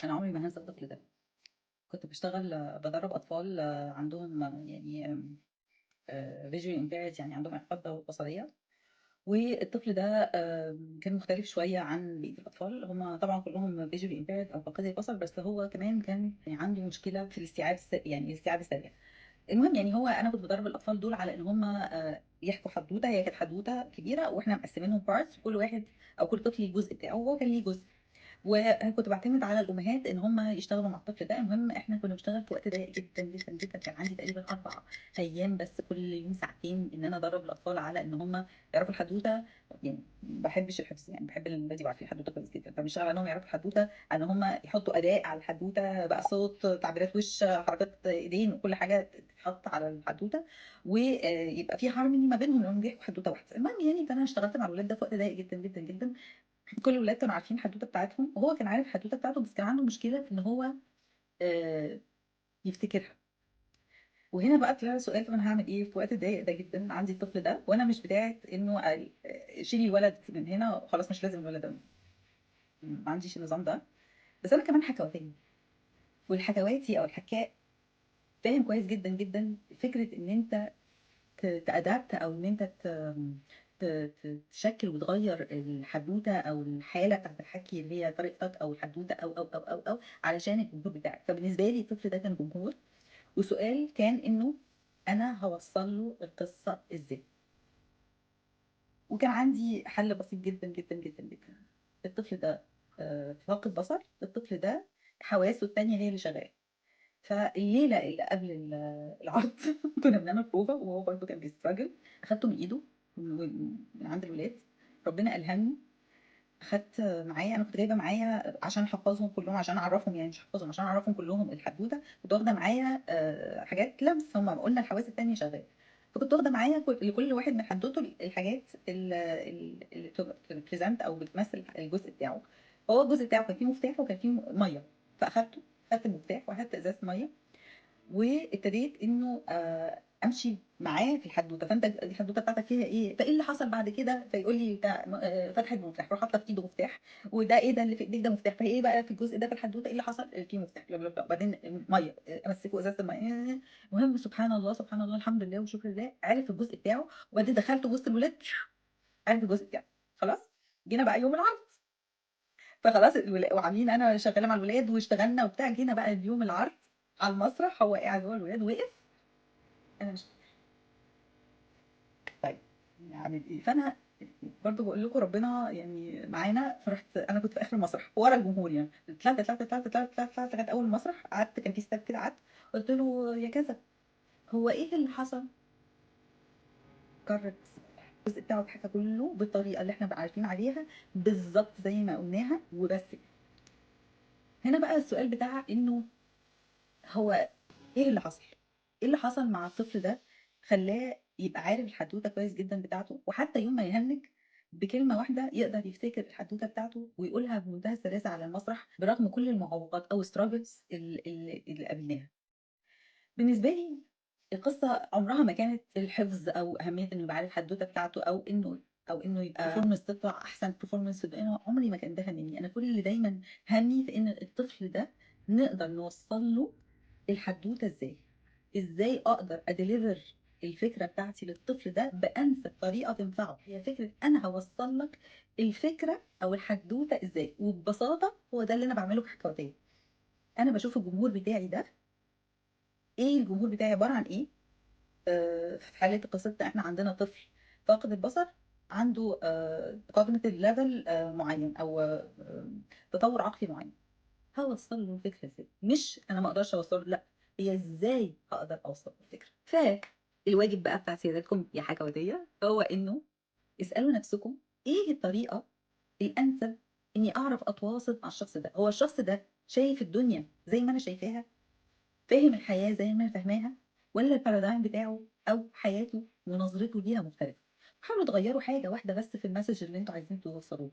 أنا عمري ما هانسى الطفل ده. كنت باشتغل بادرّب أطفال عندهم يعني visually impaired، يعني عندهم إعاقات بصرية، والطفل ده كان مختلف شوية عن بقية الأطفال. هم طبعًا كلّهم visually impaired أو فاقدي البصر، بس هو كمان كان عنده مشكلة في الاستيعاب يعني الاستيعاب السريع. المهم يعني هو أنا كنت بادرّب الأطفال دول على إن هم يحكوا حدوتة، هي كانت حدوتة كبيرة وإحنا مقسّمينهم parts، وكل واحد أو كل طفل ليه جزء بتاعه، وهو كان ليه جزء. وكنت باعتمد على الأمهات إن هم يشتغلوا مع الطفل ده. المهم إحنا كنا بنشتغل في وقت ضيق جدًا، جدًا، جدًا، كان عندي تقريبًا 4 أيام بس، كل يوم ساعتين إن أنا أدرّب الأطفال على إن هم يعرفوا الحدوتة. يعني ما باحبش الحفظ، يعني باحب الولاد يبقوا عارفين الحدوتة كويس جدًا، فبنشتغل على إنهم يعرفوا الحدوتة، على إن هم يحطوا أداء على الحدوتة بقى، صوت، تعبيرات وِش، حركات إيدين، وكل حاجة تتحط على الحدوتة، ويبقى في harmony ما بينهم لإنهم بيحكوا حدوتة واحدة. المهم يعني فأنا اشتغلت مع الولاد ده في وقت ضيق جدًا، جدًا، جدًا. كل الولاد كانوا عارفين الحدوتة بتاعتهم، وهو كان عارف الحدوتة بتاعته، بس كان عنده مشكلة في إن هو يفتكرها. وهنا بقى طلع سؤال، طب أنا هاعمل إيه في وقت ضيق ده جدًا؟ عندي الطفل ده وأنا مش بتاعة إنه شيلي الولد من هنا وخلاص، مش لازم الولد ده، ما عنديش النظام ده. بس أنا كمان حكواتية، والحكواتي أو الحكاء فاهم كويس جدًا، جدًا فكرة إن أنت تأدابت أو إن أنت تشكل وتغير الحدوتة أو الحالة بتاعت الحكي اللي هي طريقتك أو الحدوتة أو، أو، أو، أو، أو علشان الجمهور بتاعك. فبالنسبة لي الطفل ده كان جمهور، وسؤال كان إنه أنا هوصل له القصة إزاي؟ وكان عندي حل بسيط جدًا، جدًا، جدًا، جدًا. الطفل ده فاقد بصر، الطفل ده حواسه التانية هي اللي شغالة. فالليلة اللي قبل العرض كنا بنعمل بروفة، وهو برضه كان بيستراجل. أخدته من إيده من عند الولاد، ربنا ألهمني، أخدت معايا، أنا كنت جايبة معايا عشان أحفظهم كلهم، عشان أعرفهم، يعني مش أحفظهم، عشان أعرفهم كلهم الحدوتة. كنت واخدة معايا حاجات لمس، هم قلنا الحواس التانية شغالة، فكنت واخدة معايا لكل واحد من حدوته الحاجات اللي بتبريزنت أو بتمثل الجزء بتاعه. فهو الجزء بتاعه كان فيه مفتاح وكان فيه مية، فأخدته، خدت المفتاح وأخدت إزازة مية، وابتديت إنه أمشي معاه في الحدوتة. فأنت الحدوتة بتاعتك فيها إيه؟ فإيه اللي حصل بعد كده؟ فيقول لي بتاع، فتحت بمفتاح، روح حاطة في إيده مفتاح، وده إيه ده اللي في إيديك ده مفتاح، فإيه بقى في الجزء ده في الحدوتة إيه اللي حصل؟ في مفتاح، بلا بلا بلا. وبعدين مية، أمسكه إزازة المية. المهم سبحان الله، سبحان الله، الحمد لله وشكر لله، عرف الجزء بتاعه. وبعدين دخلته وسط الولاد، عرف الجزء بتاعه. خلاص جينا بقى يوم العرض، فخلاص وعاملين أنا شغالة مع الولاد واشتغلنا وبتاع. جينا بقى اليوم العرض على المسرح، هو قاعد هو الولاد وقف، أنا مش طيب أعمل إيه؟ فأنا برضو بقول لكم ربنا يعني معانا. فرحت أنا كنت في آخر المسرح ورا الجمهور، يعني طلعت طلعت طلعت طلعت طلعت طلعت لغاية أول المسرح، قعدت كان في ستاب كده، قعدت قلت له يا كذا هو إيه اللي حصل؟ كرر الجزء بتاعه اتحكى كله بالطريقة اللي احنا بقى عارفين عليها بالظبط زي ما قلناها وبس كده. هنا بقى السؤال بتاع إنه هو إيه اللي حصل؟ إيه اللي حصل مع الطفل ده خلاه يبقى عارف الحدوتة كويس جدا بتاعته، وحتى يوم ما يهنج بكلمة واحدة يقدر يفتكر الحدوتة بتاعته ويقولها بمنتهى السلاسة على المسرح برغم كل المعوقات أو struggles اللي قابلناها. بالنسبة لي القصة عمرها ما كانت الحفظ أو أهمية إنه يبقى عارف الحدوتة بتاعته أو إنه يبقى performance تطلع أحسن performance في الدنيا، عمري ما كان ده همني. أنا كل اللي دايماً همي في إن الطفل ده نقدر نوصل له الحدوتة إزاي، إزاي أقدر أديليفر الفكرة بتاعتي للطفل ده بأنسب طريقة تنفعه. هي فكرة أنا هوصل لك الفكرة أو الحدوتة إزاي، وببساطة هو ده اللي أنا بعمله كحكواتية. أنا بشوف الجمهور بتاعي ده إيه، الجمهور بتاعي عبارة عن إيه. في حالة قصتنا إحنا عندنا طفل فاقد البصر عنده cognitive level معين أو تطور عقلي معين، هوصل له الفكرة إزاي؟ مش أنا ما أقدرش أوصل له، لا، هي إزاي هقدر أوصل له الفكرة. فالواجب بقى بتاع سيادتكم يا حكواتية هو إنه اسألوا نفسكم إيه الطريقة الأنسب إني أعرف أتواصل مع الشخص ده. هو الشخص ده شايف الدنيا زي ما أنا شايفاها؟ فاهم الحياة زي ما أنا فاهماها؟ ولا البارادايم بتاعه أو حياته ونظرته ليها مختلفة؟ حاولوا تغيروا حاجة واحدة بس في المسج اللي انتوا عايزين توصلوه.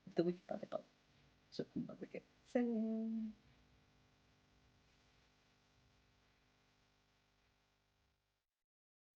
اكتبوا لي في التعليقات. شكرا لكم. سلام.